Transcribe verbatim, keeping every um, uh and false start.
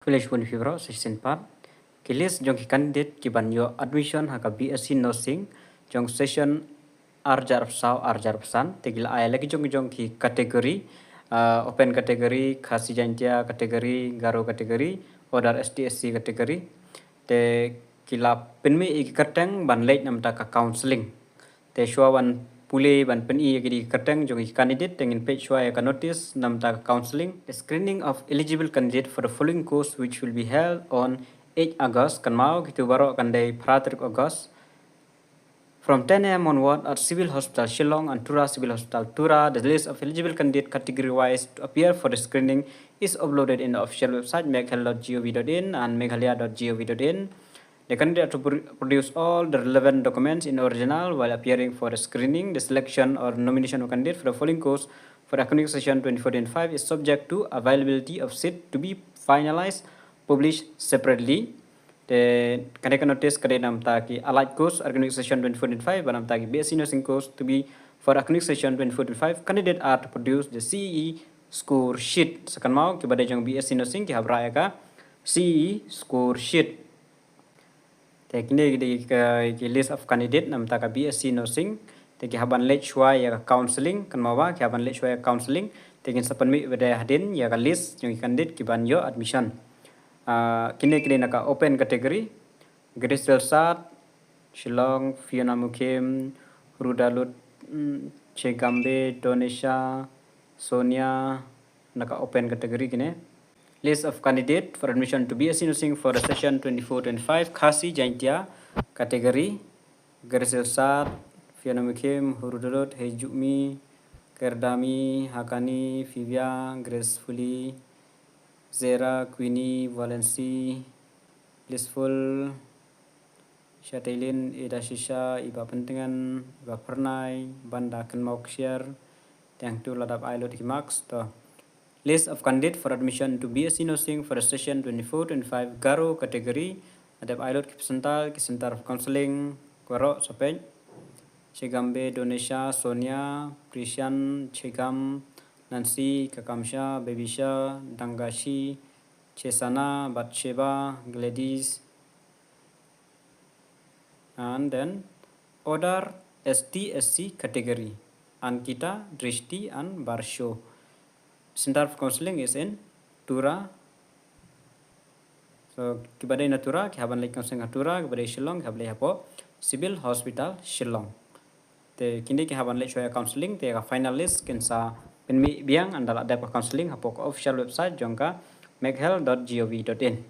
Khublei shibun ïa phi baroh, sa shisien pat. Ki list jong ki candidate ki ban ïoh admission ha ka B S C Nursing jong session ar hajar arphew saw ar hajar arphew san, te ki la ai la ki jong ki jong ki category, ah, open category, Khasi Jaintia category, Garo category, other S T S C category. Te ki la pynmih ïa ki kyrteng ban leit namar ka counselling. Te shuwa ban pule ban pyni ïa ki kyrteng jong ki candidate, te ngin peit shuwa ïa ka notice namar ka counselling. The screening of eligible candidate for the following course, which will be held on eight August, kynmaw kito baroh kan dei phra tarik August, from ten A M onward at Civil Hospital Shillong and Tura Civil Hospital Tura. The list of eligible candidate category wise to appear for the screening is uploaded in the official website meghalaya dot gov dot in and meghalaya dot gov dot in. The candidate to pr-, produce all the relevant documents in original while appearing for the screening. The selection or nomination of candidate for the following course for academic session twenty-four twenty-five is subject to availability of seat to be finalized, published separately. Te kane ka notice ka dei namar ki allied course academic session twenty-four twenty-five, bad namar ki B S C Nursing course to be for academic session twenty-four twenty-five. Candidate are to produce the C E E score sheet. Sa kynmaw kiba dei jong B S C Nursing ki hap rah ïa ka C E E score sheet. Te kine ki dei ki, ki list of candidate namar ka B S C Nursing. Te ki hap ban leit shuwa ïa ka counselling, kynmaw ba ki hap ban leit shuwa ïa ka counselling. Te ngin sa pynmih pat hadien ïa ka list jong ki candidate ki ban ïoh admission. Ah, kine ki dei na ka open category. Grace Relsad, Shillong, Fiona Mukhim, Rudalut, mm, Chegambe, Donisha, Sonia, na ka open category kine. List of candidate for admission to B S C Nursing for the session twenty-four twenty-five, Khasi Jaintia category. Grace Relsad, Fiona Mukhim, Rudalut, Hejumi, Kerdami, Hakani, Fivia, Gracefully, Zera, Queenie, Valency, Blissful, Shatailin, Ida Shisha, Iba Pentengan, Iba Pernai, Banda Kenmau Ksiar, tang tu la dep ai lut ki marks to. List of candidate for admission to B S C Nursing for the session twenty-four twenty-five Garo category, la dep ai lut ki percentile, ki center of counselling, Garo Sapet, Chegambe, Donisha, Sonia, Prishan, Chegam, Nancy, Kakamsha, Bebisha, Dangashi, Chesana, Bathsheba, Gladys, and then other S T S C category, Ankita, Drishti and Barsho. Center of counselling is in Tura. So kiba dei na Tura ki hap ban leit counselling ha Tura, kiba dei Shillong ki hap leit hapoh Civil Hospital Shillong. Te kine ki hap ban leit shuwa ïa counselling, te ka final list kin sa pynmih biang ynda la dep ka counselling hapoh ka official website jong ka meghal dot gov dot in.